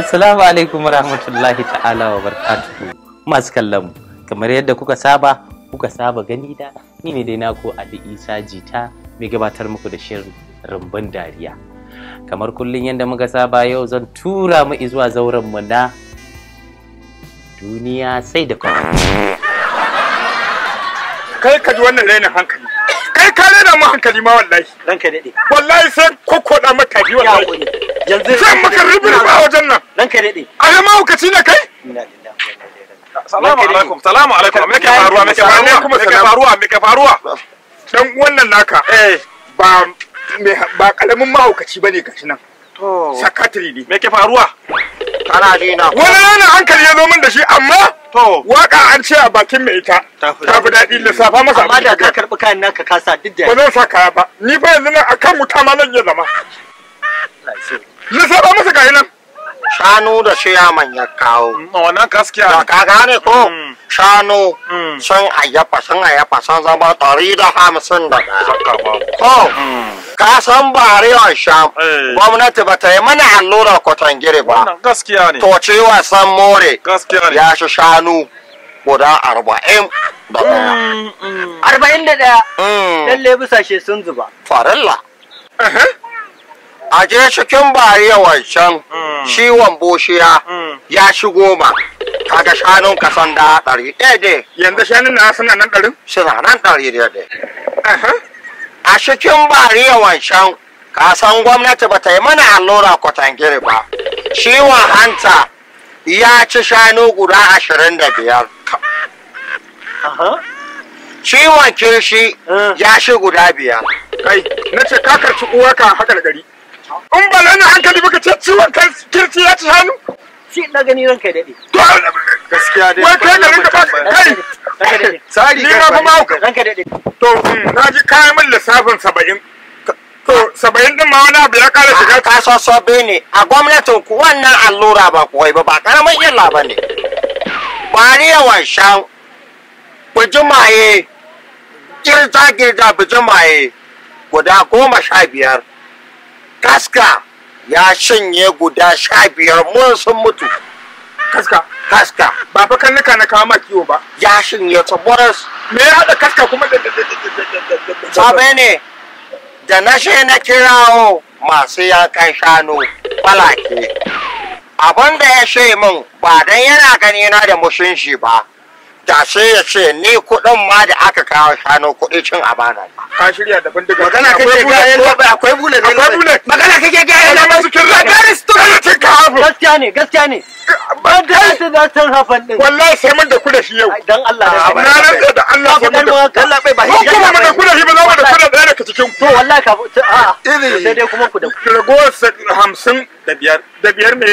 Assalamu alaikum warahmatullahi ta'ala wa barakatuhu. Masu kallon mu, kamar yadda kuka saba gani da ni ne dai naku Ali Isa Jita, mai gabatar muku da shirin Rumbun Dariya. Kamar kullum yadda muka saba, yau zan tura mu zuwa zauren mu na duniya sai da kuma. Kai, ka ji wannan rainin hankali. Kai, ka raina mu hankali ma wallahi. Ranka daɗe. Wallahi sai kokkoda maka ji wallahi. Yanzu sai maka rubin a wajen nan. Ranka daɗe. A ga mahaukaci ne kai? Inna lillahi wa inna ilaihi raji'un. Salamu alaikum, salamu alaikum. Me ke faruwa? Me ke faruwa? Me ke faruwa? Me ke faruwa? Dan wannan naka. Eh. Ba ba karamin mahaukaci bane, gashi nan. To. Sakatiri ne. Me ke faruwa? Kana ji na? Wani rainin hankali ya zo min da shi, amma To. waka an ce a bakin mai ita Ta fi ta fi daɗi. Lissafa masa Amma abin da da ka karɓi kayan naka ka sa duk da ba zan sa kaya ba. Ni fa yanzu nan akan wuta ma zan iya zama. Lissafa masa, gashi nan. Shanu da ciyaman ya kawo. Wannan gaskiya Da ne. ka gane ko? Mm. Shanu Mm. sun ayyafa sun zama 151. Shakka babu. Ko ka san bare sham Eh. gwamnati ba ta yi mana allurar kwatangire ba. Wannan gaskiya ne. To, ciwon san more Gaskiya ne. ya shi shanu guda 41. 41. Mm. Lalle busashe sun zuba. Farilla. A je cikin bariya wancan ciwon boshiya ya shigo ma. Kaga shanun kasan da 100 dai. Yanzu shanun na suna nan 100? Suna nan 100 dai. A cikin bariya wancan, ka san gwamnati ba ta yi mana allura kwatangiri ba. Ciwon hanta ya ci shanu guda 25. Aha. Ciwon kirshi ya shi guda 5. Kai, na ce ka karci uwarka haka da gari. In ba rainin hankali baka ce ciwon kan kirci ya ci shanu? Shi na gani, ranka daɗe. To Gaskiya dai. wai kai garin ka ba kai. Ranka daɗe. Tsari Ni ma fa mahauka. Ranka daɗe. To, na ji kayan min lissafin 70. To, 70 din ma wani abu ya kara shiga. Ka sassabe ne a gwamnatin ku wannan allura ba kuwai ba, ba karamin illa ba ne. Bariya wancan bijimaye girja girja, bijimaye guda 15, kaska ya shanye guda 15, mun sun mutu. Kaska? Kaska. Ba fa karnuka na kawo ma kiwo ba. Ya shanye ta boras. Me ya haɗa kaska kuma da Sabe ne da na she na kirawo masu yankan shanu falake, abin da ya she min, ba dan yana gani na da musunshi ba, da sai ya ce ni kuɗin ma da aka kawo shanu kuɗi cin amana ne. Ka shirya da bindiga. Magana kake ga yan labai, akwai bullet. Akwai bullet. Magana kake ga yan Ana labai. masu kin rai. Kana cin ka hafu. Gaskiya ne, gaskiya ne. Ban da ta san hafan din. Wallahi sai mun da ku da shi yau. Dan Allah Na da rantsa da Allah sai mun da Yalla bai ba. Mun kuma mun da ku da shi ba, za mu da ku da ɗaya daga cikin To wallahi ka a Iri. sai dai kuma ku da ragowar 55 me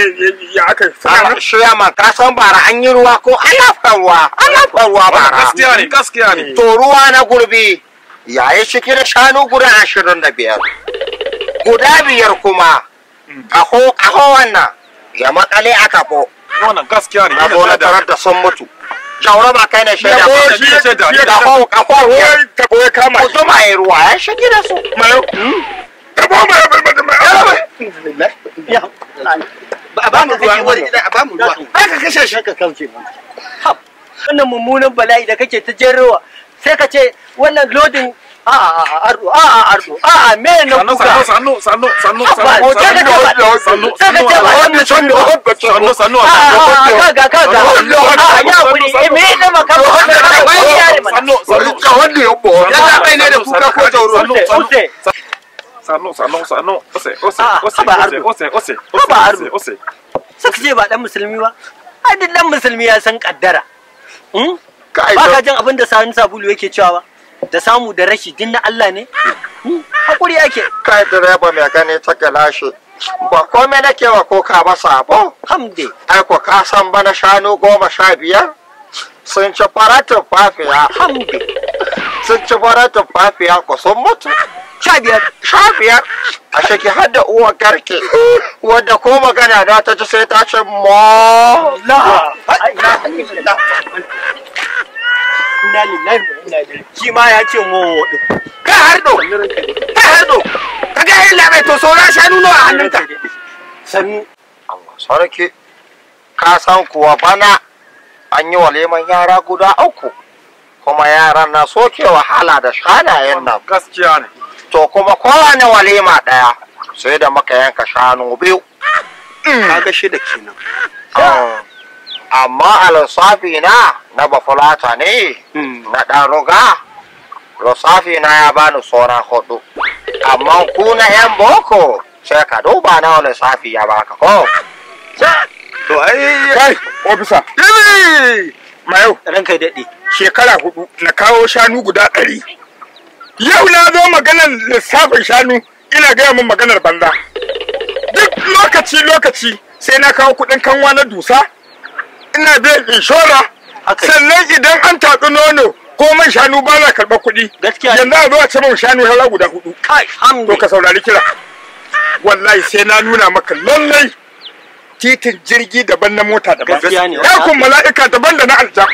ya aka suna nan. Shiyama, ka san bara an yi ruwa ko ana faruwa, ana faruwa bara. Gaskiya ne, gaskiya ne. To, ruwa na gurbi yayi ciki da shanu guda 25, guda 5 kuma kaho kaho wannan ya makale a kafo. Wannan gaskiya ne. Na zo na tarar da sun mutu. Jauro, ba kai ne shaida Yabo ba? shi ya shaida. Kaho kaho Wai tabo ya kama ku shi. zuma yi ruwa ya shige da su. Mayo. Tabo mayo mayo mayo. Ya. A ba mu ruwa, uwar gida, a ba mu ruwa. Ba ka kashe shi. Ka kauce mu. Hab. Wannan mummunan bala'i da kake ta jerowa, sai ka ce wannan lodin a a a ardo a a ardo a a me na Sannu, kuka. sannu, sannu, sannu, Haba, sannu, sai ka ce ba sannu, sai ka ce ba sannu, sannu, sannu, sannu, a a a kaga kaga a ya kuri eh me ne maka sannu, sannu, Wanda ya bo. Yalla bai ne da kuka ko jauro. sannu, sannu, Use. sannu, sannu, sannu, ose, ose, Ah, ose, haba ose, Ardo. ose, ose, Haba ose, Ardo. ose. Suka ce ba dan musulmi ba, ai duk dan musulmi ya san kaddara. Hmm? Kai, Ba ka jin abin da Sani Sabulu yake cewa ba, da samu da rashi din na Allah ne. Hmm? Hakuri ake. Kai direba mai gani ta gilashi, ba komai nake wa koka ba sabo. Hamde. Ai ko ka san bana shanu 15 sun ci faratin fafiya. Hamde. Sun ci faratin fafiya ko sun mutu. 15? 15, a shaki har da uwar garke wadda ko magana na ta ci sai ta ce mo. La inna lillahi wa inna ilaihi. Shi ma ya ce mo din. Kai hardo. Kai hardo. Ka ga yalla bai, to saura shanu nawa a hannunka? Sannu. Sarki, ka san kuwa bana an yi waliman yara guda 3, kuma yaran na soke wahala da shanayen nan. Gaskiya ne. To kuma kowane walima ɗaya sai da muka yanka shanu 2. Kaga 6 kenan. Amma a lissafi na na bafulata ne na ɗan ruga, lissafi na ya bani sauran 4. Amma ku na 'yan boko sai ka duba nawa lissafi ya baka ko. To ai kai ofisa. Mayo. Ranka daɗe. Shekara 4 na kawo shanu guda 100. Yau na zo maganar lissafin shanu ina gaya min maganar banza. Duk lokaci sai na kawo kuɗin kanwa na dusa, ina biyan inshora, sannan idan an tatsi nono ko man shanu ba na karɓar kuɗi. Yanzu a zo a ce man shanu hala guda 4. Kai, to ka saurari kira. Wallahi sai na nuna maka lallai titin jirgi daban na mota daban. Ɗakun mala'ika daban da na alja.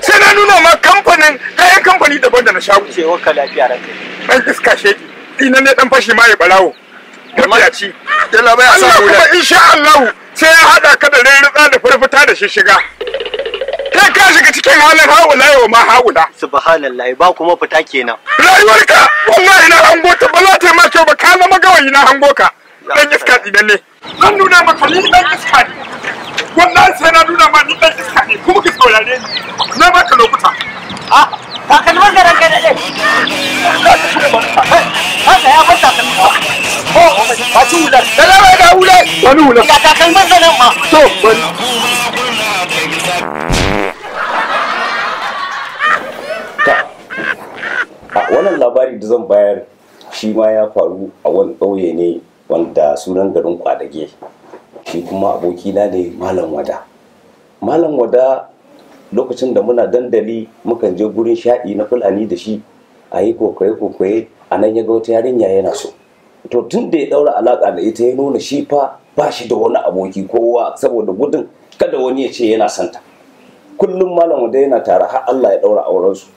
Sai na nuna ma kamfanin kayan kamfani daban da na shago. Ɗan iska sheki, ina ne ɗan fashi ma ya ɓarawo. Mafiyaci. Allah kuma insha Allah sai ya haɗa ka da rirritsa da farfita da shishiga. Kai ka shiga cikin halin haula yau ma haula. Subhanallah, ba kuma fita kenan. Rayuwarka wallahi na hango ta ba za ta yi ma kyau ba, ka zama gawayi na hango ka. Ɗan iska tsinan ne. Zan nuna maka ni ɗan iska ne. Wallahi sai na nuna ma ni ɗan iska ne kuma ka saurare ni. Na baka lokuta. Ah, takalmin da ranka daɗe. Haka ya bar takalmin. Oh, ba ci hular. Dala bai ga hular. Wani hular. Ga takalmin da nan ma. To, bari. A wannan labari da zan bayar shi ma ya faru a wani ƙauye ne wanda sunan garin Kwadage. Shi kuma abokina ne Malam Wada. Malam Wada lokacin da muna dandali mukan je gurin shaɗi na Fulani da shi a yi kokoye-kokoye, a nan ya ga wata yarinya yana so. To tun da ya ɗaura alaƙa da ita ya nuna shi fa ba shi da wani aboki kowa saboda gudun kada wani ya ce yana santa. Kullum Malam Wada yana tare har Allah ya ɗaura aurensu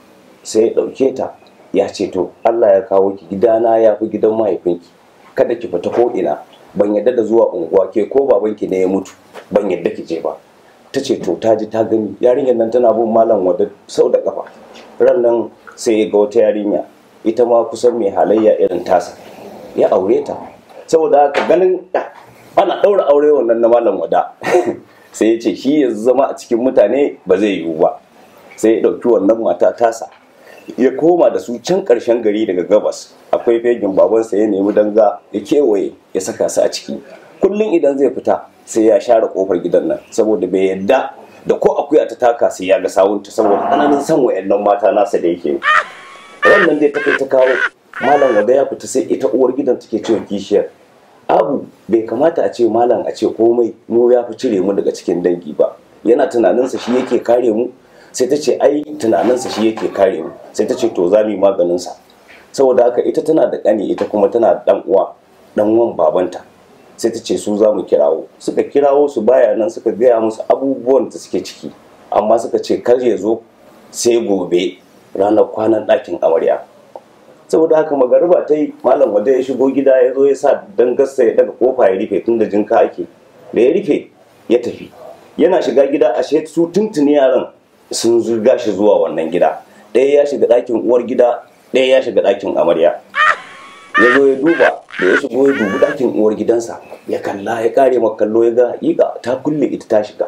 sai ya ɗauke ta ya ce to Allah ya kawo ki gidana ya fi gidan mahaifinki, kada ki fita ko ina, ban yadda da zuwa unguwa ke ko babanki ne ya mutu ban yadda ki je ba. Ta ce to ta ji ta gani yarinyar nan tana bin Malam Wada sau da kafa. Ran nan sai ya ga wata yarinya ita ma kusan mai halayya irin tasa ya aure ta. Saboda haka ganin ana ɗaura aure wannan na Malam Wada sai ya ce shi yanzu zama a cikin mutane ba zai yiwu ba. Sai ya ɗauki wannan mata tasa ya koma da su can ƙarshen gari daga gabas akwai fegin babansa ya nemi danga ya kewaye ya saka su a ciki. Kullum idan zai fita sai ya share kofar gidan nan saboda bai yadda da ko akuya ta taka sai ya ga sawunta saboda tsananin san wayannan mata nasa da yake. Wannan dai ta kai ta kawo Malam Wada ya fita sai ita uwar gidan take cewa kishiyar, abu bai kamata a ce malam a ce komai mu ya fi cire mu daga cikin dangi ba, yana tunaninsa shi yake kare mu. Sai ta ce ai tunaninsa shi yake kare mu. Sai ta ce to za mu yi maganinsa. Saboda haka ita tana da ƙani ita kuma tana da ɗan uwa, ɗan uwan babanta. Sai ta ce su za mu kirawo. Suka kirawo su baya nan suka gaya musu abubuwan da suke ciki, amma suka ce kar ya zo sai gobe ranar kwanan ɗakin amarya. Saboda haka magariba ta yi Malam Wada ya shigo gida ya zo ya sa dangarsa ya daga kofa ya rufe tun da jinka ake. Da ya rufe ya tafi. Yana shiga gida ashe su tuntuni yaran sun zurga shi zuwa wannan gida. Ɗaya ya shiga ɗakin uwar gida, ɗaya ya shiga ɗakin amarya. Ya zo ya duba, da ya shigo ya dubi ɗakin uwar gidansa, ya kalla ya kare makallo ya ga haƙiƙa ta kulle ita ta shiga.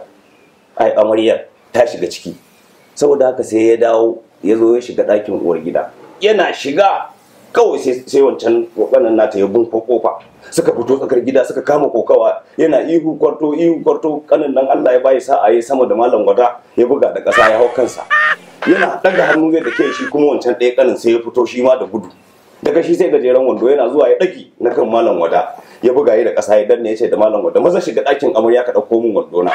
Ai amaryar ta shiga ciki. Saboda haka sai ya dawo ya zo ya shiga ɗakin uwar gida. Yana shiga kawai sai wancan waɗannan nata ya bunko kofa. Suka fito tsakar gida suka kama kokawa, yana ihu kwarto ihu kwarto, kanin nan Allah ya bayi sa'a ya sama da Malam Wada ya buga da ƙasa ya hau kansa. Yana daga hannu zai dake shi kuma wancan ɗaya kanin sai ya fito shi ma da gudu. Daga shi sai gajeren wando yana zuwa ya ɗaki na kan Malam Wada ya buga ya da ƙasa ya danne ya ce da Malam Wada maza shiga ɗakin amarya ka ɗauko min wando na.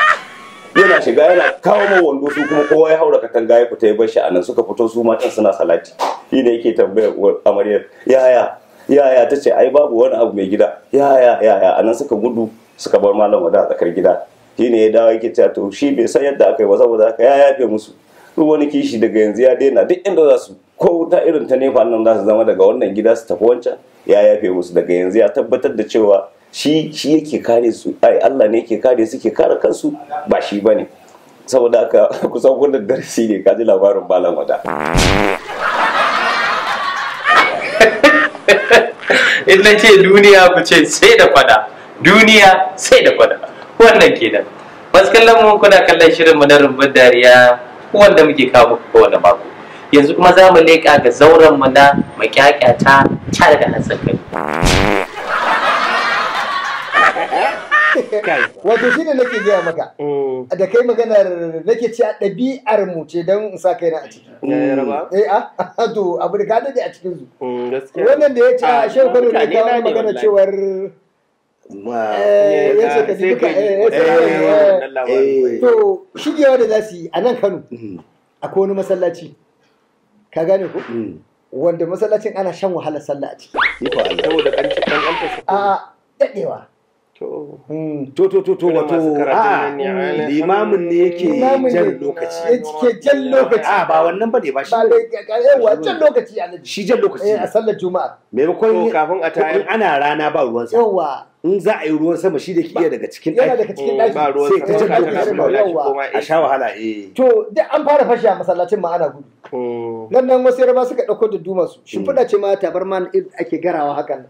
Yana shiga yana kawo min wando su kuma kowa ya haura katanga ya fita ya bar shi a nan. Suka fito su matan suna salati. Shi ne yake tambayar uwar amaryar yaya yaya, ta ce ai babu wani abu mai gida, yaya yaya. A nan suka gudu suka bar Malam Wada a tsakar gida. Shi ne ya dawo yake cewa to shi bai san yadda aka yi ba saboda haka ya yafe musu. Duk wani kishi daga yanzu ya daina, duk inda za su ko wuta irin ta nefa nan za su zama daga wannan gida su tafi wancan, ya yafe musu. Daga yanzu ya tabbatar da cewa Shi yake kare su, ai Allah ne yake kare su, ke kare kansu ba shi bane. Saboda haka kusan wannan darasi ne, ka ji labarin Malam Wada. In na ce duniya ku ce sai da kwada, duniya sai da kwada. Wannan kenan. Masu kallon mu, kuna kallon shirin mu na Rumbun Dariya wanda muke kawo muku kowane mako. Yanzu kuma za mu leƙa ga zauren mu na makyakyata tare da Hassan Kai. Wato shi ne nake gaya maka da kai maganar nake ce a ɗabi'ar mu ce don in sa kaina a ciki. Eh a to abu da ka daɗe a cikin su. Wannan da ya ce a Shehu Kano ne kawo magana cewar ya ce ka duka to shigewa da za su yi a nan Kano akwai wani masallaci, ka gane ko, wanda masallacin ana shan wahalar sallah a ciki. Saboda ƙanƙantar a daɗewa. To to wato limamin ne yake jan lokaci. Yake jan lokaci. A ba wannan bane ba shi. Yawa jan lokaci alaji. Shi jan lokaci. A sallar Juma'a. Maimakon kafin a tayar in ana rana ba ruwan sama. Yawa. In za a yi ruwan sama shi da ke iya daga cikin ɗaki. Yana daga cikin ɗaki. Sai ta jan lokaci. A sha wahala eh. To duk an fara fashe a masallacin ma ana gudu. Nan nan wasu yarba suka ɗauko da duma su. Shimfiɗa ce ma tabarma ake garawa hakan.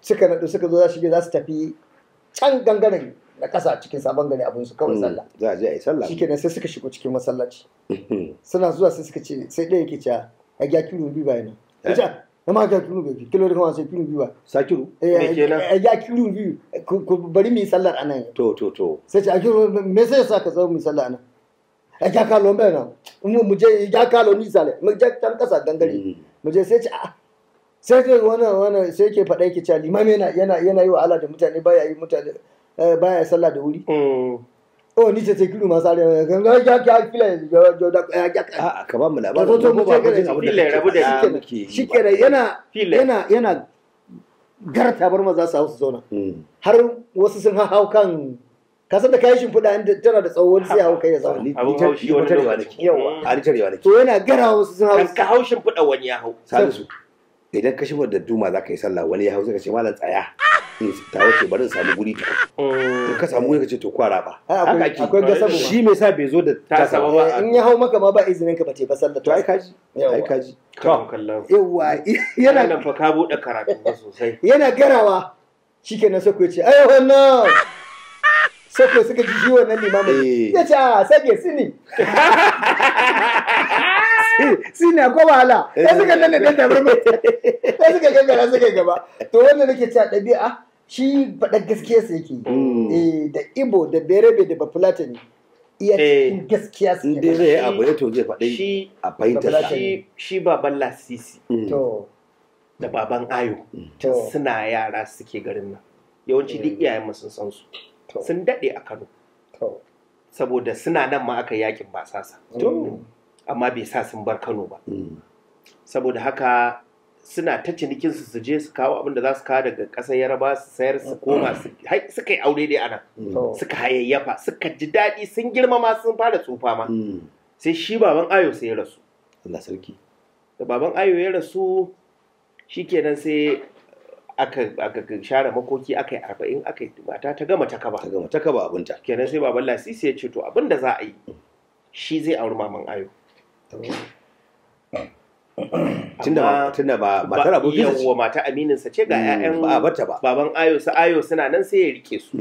Suka naɗu suka zo za su shige za su tafi can gangaren na ƙasa cikin sabon gari abin su kawai sallah. Za a je a yi sallah. Shikenan sai suka shigo cikin masallaci. Suna zuwa sai suka ce sai ɗaya yake cewa a gya kilo biyu ba yana. Ya ce na ma gya kilo biyu kilo da kama sai kilo biyu ba. Sakiru? A gya kilo biyu ku bari mu yi sallar anan. To. Sai ce a kilo me sai ya sa ka zo mu yi sallar anan. A gya kalo mai na mu je gya kalo ni sale mu je can ƙasa gangare mu je sai ce a sai ce wannan sai ke faɗa yake cewa limami yana yana yi wahala da mutane baya yi mutane baya sallah da wuri. Oh ni ce sai kiru masu arewa ya ya ya fila ya ya ya a ka ba mu labarin to mu ba jin abin da rabu da shi kenan yana yana yana garta bar maza su hau su zauna har wasu sun hau kan ka san da kayi shimfiɗa inda tana da tsawo wani sai hau kai ya zauna. Abin haushi wani lokaci. Yawa. A ni tarewa nake. To yana gara wasu sun hau. Kan ka hau shimfiɗa wani ya hau. Salisu. Idan ka shigar da duma za ka yi sallah wani ya hau sai ka ce malam tsaya in ta wuce bari in samu guri ta in ka samu guri ka ce to kwara ba haka ake akwai gasabu shi me yasa bai zo da tasa ba in ya hau maka ma ba izinin ka ba ce ba sallah to ai kaji ai kaji to yawa yana nan fa ka bude karatu ba sosai yana garawa shikenan sai ku ce ai wannan sai ku suka ji shi wannan limamin ya ce a sake sini sini akwai wahala sai suka nan da tabarma sai suka gangara suka gaba. To wannan nake cewa ɗabi'a shi faɗa gaskiya sa yake yi da Ibo da Berebe da Bafulatani iya cikin gaskiya su in dai zai yi abu ne to zai faɗi a fahimtar sa shi baban Lasisi to da baban Ayo suna yara suke garin nan yawanci duk iyayenmu sun san su sun daɗe a Kano saboda suna nan ma aka yakin basasa amma bai sa sun bar Kano ba. Saboda haka suna ta cinikin su su je su kawo abin da za su kawo daga ƙasar Yaraba su sayar su koma suka yi aure dai anan. Suka hayayyafa suka ji daɗi sun girma ma sun fara tsufa ma. Sai shi baban Ayo sai ya rasu. Allah sarki. Da baban Ayo ya rasu shikenan sai aka share makoki aka yi 40 aka yi mata ta gama ta kaba. Ta gama ta kaba abinta. Kenan sai baban Lasisi ya ce to abin da za a yi shi zai auri maman Ayo. Tunda ba matar abokinsa ce. Yawwa mata amininsa ce ga 'ya'yan ba a barta ba. Baban Ayo su Ayo suna nan sai ya rike su.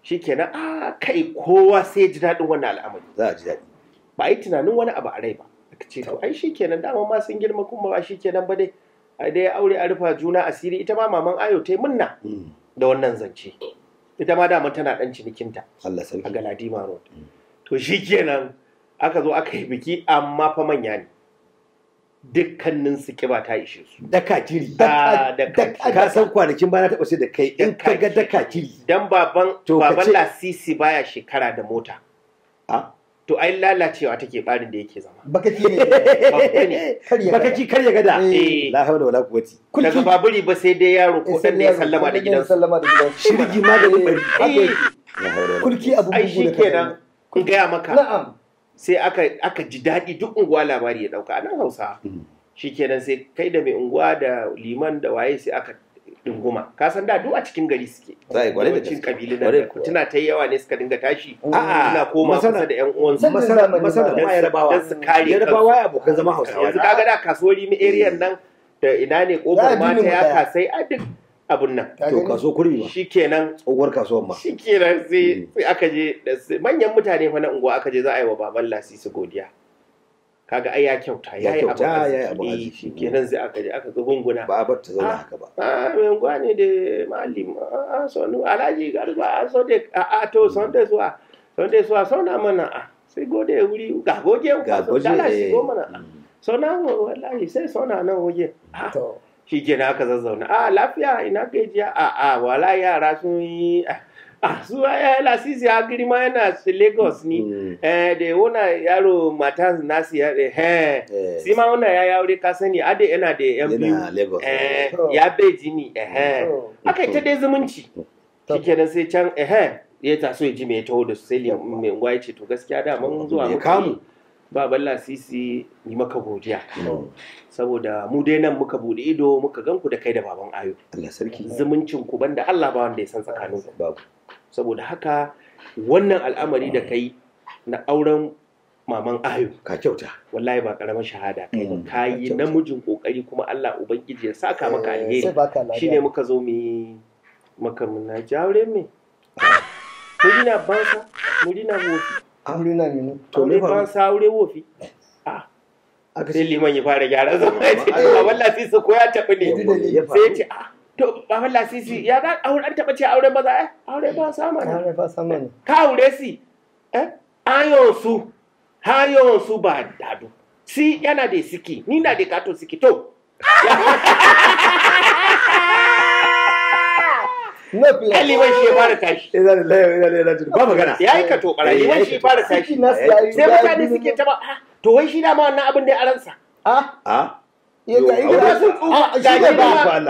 Shikenan a kai kowa sai ya ji daɗin wannan al'amari. Za a ji daɗi. Ba a yi tunanin wani abu a rai ba. Aka ce to ai shikenan dama ma sun girma kuma ba shikenan ba dai. Ai dai aure a rufa juna asiri ita ma maman Ayo ta yi munna da wannan zance. Ita ma dama tana ɗan cinikinta. Allah sarki. A Galadima Road. To shikenan aka zo aka yi biki amma fa manya ne. Dukkanin su kiba ta ishe su. Daka kiri. Daka Ka san kwanakin bana taɓa sai da kai in ka ga daka kiri. Dan baban baban Lasisi baya shekara da mota. A? To ai lalacewa take barin da yake zama. Bakaki ne. Babba ne. Bakaki karya gada. La hawla wala quwwati. Daga baburi ba sai dai yaro ko dan da ya sallama da gidansu. Sallama da gidansu. Shirgi maganin bari. Kulki abu Ai bugu da shikenan in gaya maka. Na'am. Sai aka ji daɗi duk unguwa labari ya ɗauka a nan Hausa. Shikenan sai kai da mai unguwa da liman da waye sai aka dunguma. Ka san da duk a cikin gari suke. Yawancin kabilun nan tuna ta yawa ne suka dinga tashi. Suna koma kusa da ƴan uwansu. Masana ma Yarabawa. Dan su kare Yarabawa ya abokan zama Hausawa. Yanzu kaga da kasuwar Rimi area nan da ina ne kofar mata ya kasai a duk abun nan. To kaso kurmi ma. Shikenan. Tsohuwar kasuwar ma. Shikenan sai aka je manyan mutane fa na unguwa aka je za a yi wa baban Lasisi godiya. Kaga ai ya kyauta ya yi abin arziki. Shikenan sai aka je aka gunguna. Ba a bar ta zauna haka ba. A mai unguwa ne da malim a sonu Alhaji Garba a so de a to Sunday zuwa Sunday zuwa sauna mana a sai gode wuri ga goge ga goge shigo mana sauna wallahi sai sauna nan waje. Shi kenan aka zazzauna a lafiya ina gajiya a wala yara sun yi a su Lasisi ya girma yana Lagos ni da wona yaro mata nasi ya si ma wona ya aure ka sani ade yana da yan biyu ya beji ni aka yi ta dai zumunci shi kenan sai can ya taso ya ji mai taho da su sai mai unguwa ya ce to gaskiya da mun zuwa muka Baban Lasisi yi maka godiya saboda mu dai nan muka bude ido muka gan ku da kai da baban Ayo. Allah sarki. Zumuncin ku banda Allah ba wanda ya san tsakanin ku. Babu. Saboda haka wannan al'amari da kai na auren maman Ayo ka kyauta. Wallahi ba karamar shahada kai ba. Ka yi namijin kokari kuma Allah ubangiji ya saka maka alheri. Shine muka zo mu maka muna jaure me. Murina bansa, murina wofi. Aure na ne. To me ban sa aure wofi. Ah. Sai liman ya fara gyara zama ya ce baban Lasisi ko ya taɓi ne. Sai ya ce ah to baban Lasisi ya ga aure an taɓa ce auren maza eh aure ba sama ne. Aure ba sama ne. Ka aure si eh ayon su hayon su ba dadu. Si yana da siki ni na da kato siki to. Liman shi ya fara tashi. Ba magana. Ya yi ka tobara, liman shi ya fara tashi. Sai mutane suke taba, to wai shi dama wannan abin da ya aransa. A?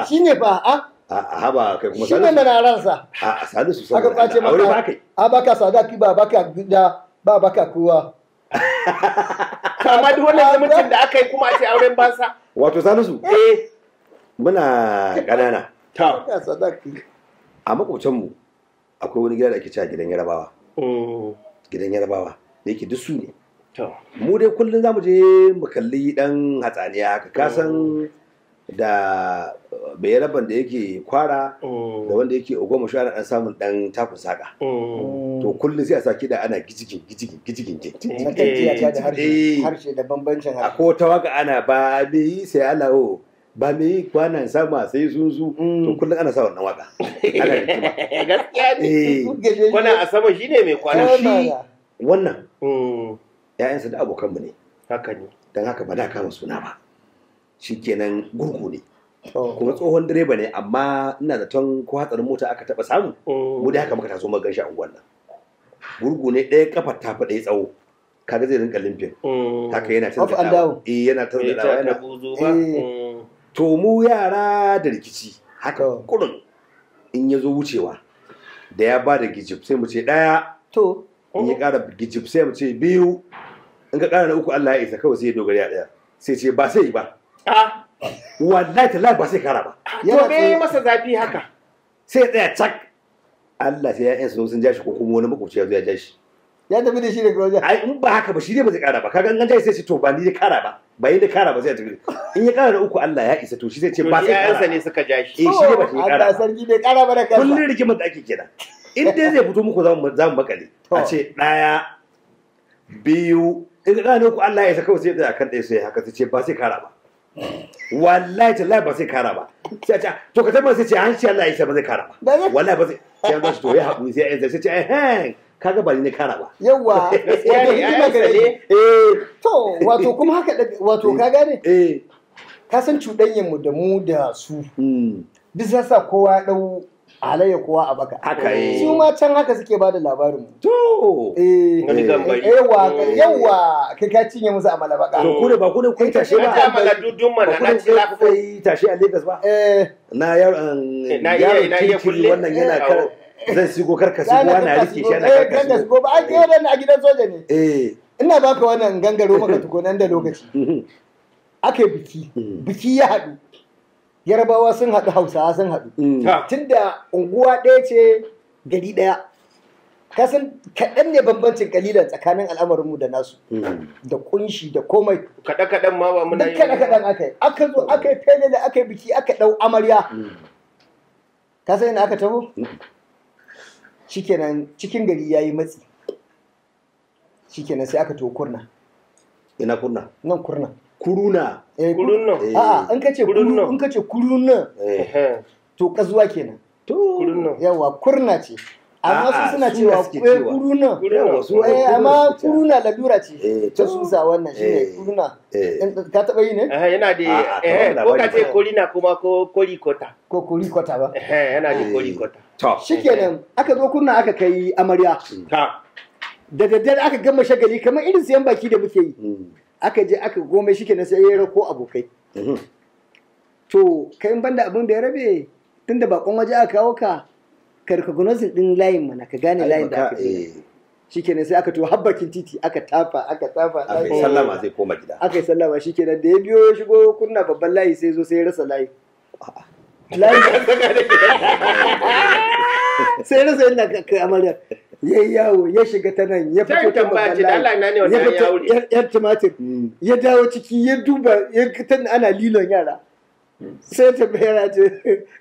Shi ne fa, a? A haba kai kuma Shi ne mana aransa. A Salisu Aka kwace maka. A baka sadaki ba baka gida ba baka kowa. Kama duk wannan zumuncin da aka yi kuma a ce auren bansa. Wato Salisu? Eh. Muna ƙanana. Ta. Sadaki. A makocanmu akwai wani gida da ake cewa gidan Yarabawa. Gidan Yarabawa da yake duk su ne. Mu dai kullum za mu je mu kalli dan hatsaniya haka ka san da bayaraban da yake Kwara da wanda yake Ogbomoso ana dan samun dan takun saka. To kullum sai a sa kiɗa ana gijigin gijigin gijigin gijigin. Harshe da bambancin harshe. Akwai wata waka ana ba me yi sai Allah o. Ba me yi kwanan sama sai sunzu to kullum ana sa wannan waka. Ana rigima. Gaskiya ne. Kwana a sama shine mai kwana shi. Wannan. ‘Ya'yansa da abokanmu ne. Haka ne. Don haka ba da kama suna ba. Shikenan gurgu ne. Kuma tsohon direba ne amma ina zaton ko hatsarin mota aka taɓa samu. Mu da haka muka taso muka ganshi a unguwar nan. Gurgu ne ɗaya kafar ta fi ɗaya tsawo. Kaga zai rinka limfin. Haka yana canza. Eh yana canza yana. To mu yara da rikici haka kurun in ya zo wucewa da ya ba da gijib sai mu ce ɗaya. To. In ya ƙara gijib sai mu ce biyu. In ka ƙara na uku Allah ya isa kawai sai ya dogara ya ɗaya. Sai ce ba sai ba. Wallahi tallahi ba sai kara ba. To me masa zafi haka? Sai ya tsaya cak. Allah sai ya'yan su sun ja shi ko kuma wani makwabci ya zo ya ja shi. Ya tafi da shi daga wajen. Ai in ba haka ba shi ne ba zai kara ba. Kaga in an ja shi sai ce to ba ni ya kara ba. Ba ni da kara ba sai ya tafi. In ya kara da uku Allah ya isa to shi zai ce ba sai kara. To ne suka ja shi. Eh shi ne ba shi kara. Allah sarki bai kara ba da kansa. Kullun rigimar da ake kenan. In dai zai fito muku za mu makale. A ce ɗaya biyu in ka kara uku Allah ya isa kawai sai ya tsaya kan ɗaya sai haka sai ce ba sai kara ba. Wallahi tallahi ba sai kara ba. Sai a ce to ka tabbata sai ce an ce Allah ya isa ba zai kara ba. Wallahi ba sai sai an zo shi to ya haƙuri sai ya sai ce eh kaga ba ni ne kara ba. Yawwa, wato hikima gare ni. To, wato kuma haka wato ka gane? Ka san cuɗanyen mu da mu da su. Duk za sa kowa ɗau halayya kowa a baka. Haka eh. Su ma can haka suke bada labarin mu. To. Eh. Yawwa, yawwa, kai ka cinye musu amala baka. To ku ne ba ku ne kun tashe ba. Na amala dudun mana na ci lafiya. Ku tashe a Lagos ba. Eh. Na yaron yaron kulle wannan yana kar zan sigo karka sigo ana rike shi ana karka sigo ba an kai a gidan soja ne. Eh. Ina baka wannan gangaro maka tukunan da lokaci. Aka yi biki. Biki ya haɗu. Yarabawa sun haɗu, Hausawa sun haɗu. Tunda unguwa ɗaya ce, gari ɗaya. Kasan kaɗan ne bambancin kalilan tsakanin al'amarinmu da nasu. Da kunshi da komai. Kaɗe-kaɗen ma ba muna yi. Duk kaɗe-kaɗen aka yi. Aka zo aka yi fele da aka yi biki aka ɗau amarya. Ka san ina aka taho? Shikenan cikin gari ya yi matsi. Shikenan sai aka taho Kurna. Ina Kurna? Nan Kurna. Kuruna. Kurunna. A'a, in ka ce kurunna, in ka ce kurunna. To kazuwa kenan. To kurunna. Yawa Kurna ce. Amma su suna cewa kuruna. Amma kuruna lalura ce. Ta susa wannan shine kuruna. Ka taba yi ne? Yana da ko ka ce korina kuma ko korikota. Ko korikota ba. Yana da korikota. To. Shikenan aka zo Kurna aka kai amarya. Da daddare aka gama shagali kamar irin siyan baki da muke yi. Aka je aka gome shi kenan sai ya rako abokai. To kai in banda abin da ya rabe tunda bakon waje aka kawo ka ka recognize din layin mana ka gane layin da aka je. Shikenan sai aka to har bakin titi aka tafa aka tafa. Aka yi sallama zai koma gida. Aka yi sallama shikenan da ya biyo ya shigo Kurna babban layi sai zo sai ya rasa layi. Layi sai ya rasa yadda ka amarya. Ya yawo ya shiga ta nan ya fito ta babban layi ya fito yar tumatir ya dawo ciki ya duba ya ta ana lilon yara sai ta bayar ce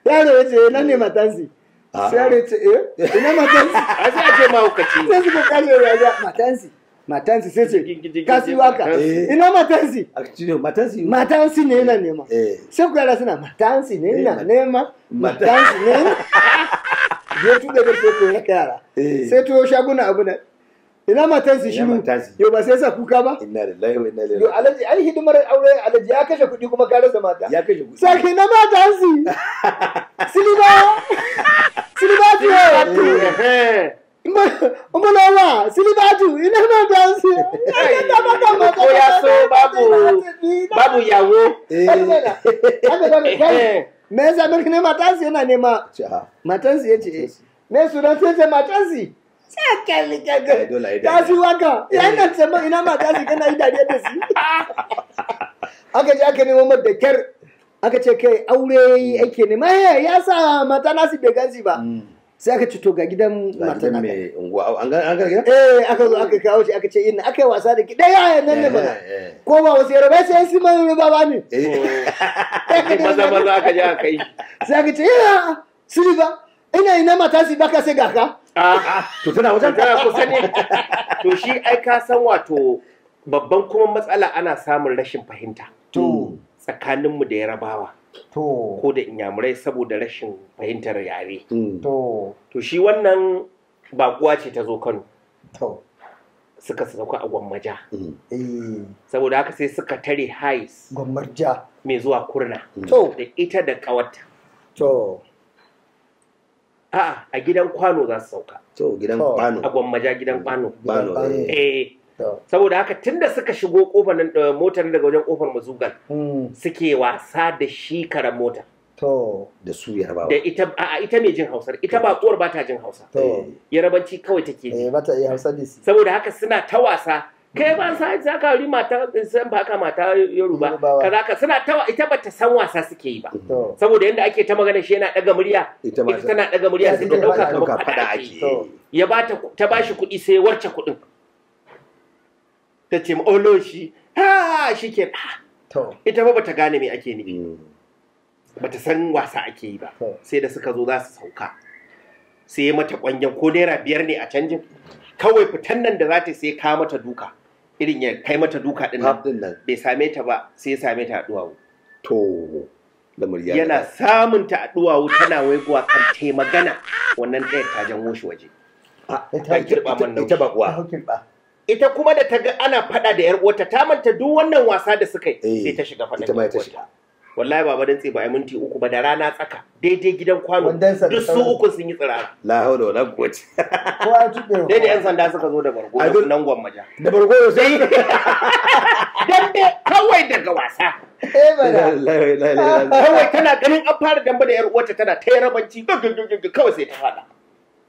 yaro ya ce ina ne matansi sai yaro ya ce eh ina matansi a sai a ce mahaukaci sai suka kare ya matansi matansi sai ce kasi waka ina matansi matansi matansi ne yana nema sai ku yara suna matansi ne yana nema matansi ne ya tuɗe da sai ko ya yara sai to shaguna abu nan ina matansi shiru yau ba sai sa kuka ba inna lillahi wa inna ilaihi yo alaji ai hidimar aure alaji ya kashe kuɗi kuma ka rasa mata ya kashe kuɗi sai na matansi siliba siliba tuwo Umulawa silibatu ina matansi ko ya so babu babu yawo me yasa mulki ne matansi yana nema matansi ya ce me sunan sai ce matansi sai kalli kalli ta si waka ya ina ce ma ina matansi kana yi dariya da shi aka je aka nemo da kyar aka ce kai aure ake nema ya sa mata nasi bai gansi ba sai aka ce to ga gidan matan mai unguwa an ga gidan eh aka zo aka kawo shi aka ce ina aka yi wasa da ki daya nan ne mana ko ba wasu yaraba sai su man ruba ba ne maza maza aka je aka yi sai aka ce ya siliba ina ina mata si baka sai ga ka to tana wajen tana kusa ne to shi ai ka san wato babban kuma matsala ana samun rashin fahimta to tsakaninmu da Yarabawa to ko da Inyamurai saboda rashin fahimtar yare to to shi wannan bakuwa ce ta zo Kano to suka sauka a Gwammaja saboda haka sai suka tare hais Gwammaja mai zuwa Kurna to da ita da kawarta to a'a a gidan kwano za su sauka to gidan kwano a Gwammaja gidan kwano kwano eh saboda haka tunda suka shigo kofar nan motar daga wajen kofar mazugal suke wasa da shi karan mota to da su Yarabawa da ita a ita mai jin Hausar ita ba uwar ba ta jin Hausa Yarabanci kawai take ji eh ba ta iya Hausa disi saboda haka suna ta wasa kai ba sa za ka ri mata san ba ka mata Yoruba kaza ka suna ta ita ba ta san wasa suke yi ba saboda yanda ake ta magana shi yana daga murya ita tana daga murya sai ta dauka kamar fada ake ya ba ta ta bashi kuɗi sai warce kuɗin ta ce olo shi ha shi ke ita ba bata gane me ake nufi bata san wasa ake yi ba sai da suka zo za su sauka sai mata kwangen ko ₦5 ne a canjin kawai fitan nan da za ta sai ka mata duka irin ya kai mata duka din nan bai same ta ba sai ya same ta a duwawu to yana samun ta a duwawu tana waiguwa kan tai magana wannan ɗayar ta janwo shi waje ta kirɓa man ita ba kuwa ita kuma da ta ga ana faɗa da yar uwarta ta manta duk wannan wasa da suka yi sai ta shiga faɗa ita ma ta shiga wallahi baba dan ba ai minti 3 ba da rana tsaka daidai gidan kwano duk su uku sun yi tsirara la haula wala quwwata ko an tuɓe dai da yan sanda suka zo da bargo nan Gwammaja da bargo sai dambe kawai daga wasa kawai tana ganin an fara dambe da yar uwarta tana ta yarabanci kawai sai ta faɗa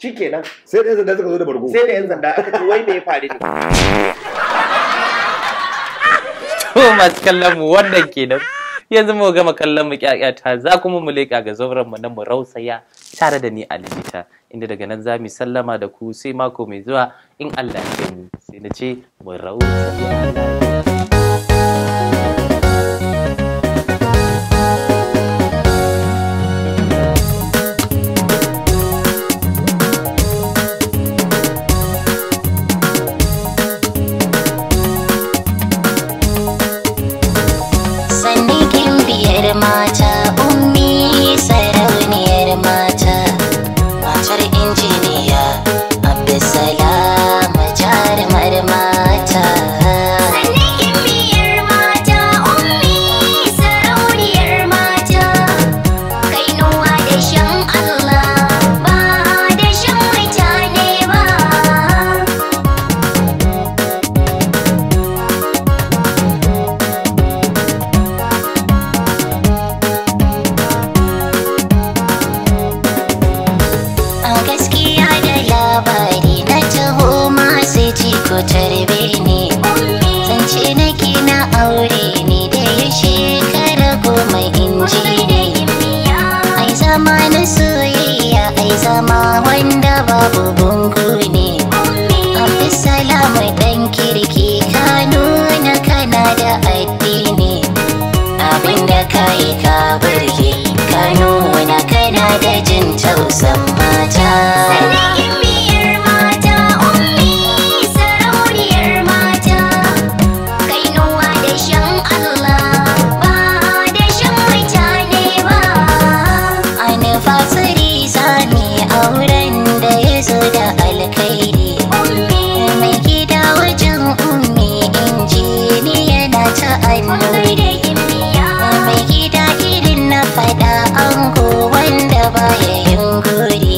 shikenan sai da yan sanda suka zo da bargo sai da yan sanda aka ce wai me ya faru ne To masu kallon mu wannan kenan. Yanzu mu gama kallon mu kyakyata, za kuma mu leƙa ga zauren mu na mu rausaya tare da ni Alijita, inda daga nan za mu sallama da ku sai mako mai zuwa in Allah ya kai mu. Sai na ce mu rausaya. Mata Ummi sarauniyar mata, matar injiniya Abdulsalam jarumar mata. Sannan biyar mata Ummi sarauniyar mata, kainuwa da shan Allah ba da shan mutane ba. Gaskiya da labari na taho masu ji ko tarbe ne, zance nake na aure ne da ya shekara 10 in ji ne. Ai zama na soyayya, ai zama wanda babu bungu ne. Abdulsalam dan kirki ka nuna kana da addini, abinda ka yi ka burge, ka nuna kana da jin tausan mata. Sannan biyar mata Ummi sarauniyar mata, kainuwa da shan Allah ba da shan mutane ba. Anniversary zami auren da ya zo da alkhairi, mai gida wajen Ummi injiniya na ta annuri. Mai gida irin na fada ango wanda baya yin guri,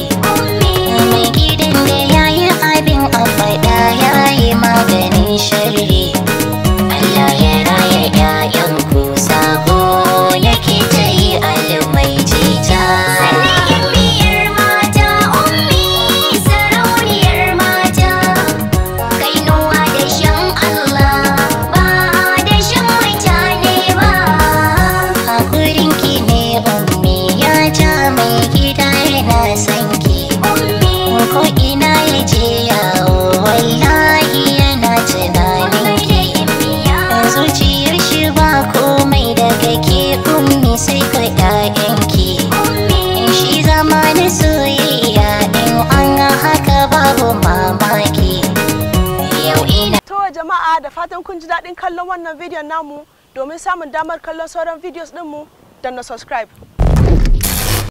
mai gidan da yayi abin a fada yayi maganin sharri. Allah ya raya ƴaƴanku sako yake ta yi almai jita. Sannan biyar mata Ummi sarauniyar mata, kainuwa da shan Allah ba da shan mutane ba. Hakurinki ne Ummi ya ja mai gida yana son ki, ko ina ya je yawo wallahi yana tunanin ki. Zuciyar shi ba komai daga ke Ummi sai ka ƴaƴanki. Shi zama na soyayya in an haka babu mamaki. Yau ina To jama'a, da fatan kun ji daɗin kallon wannan bidiyon namu. Domin samun damar kallon sauran videos ɗinmu, danna subscribe.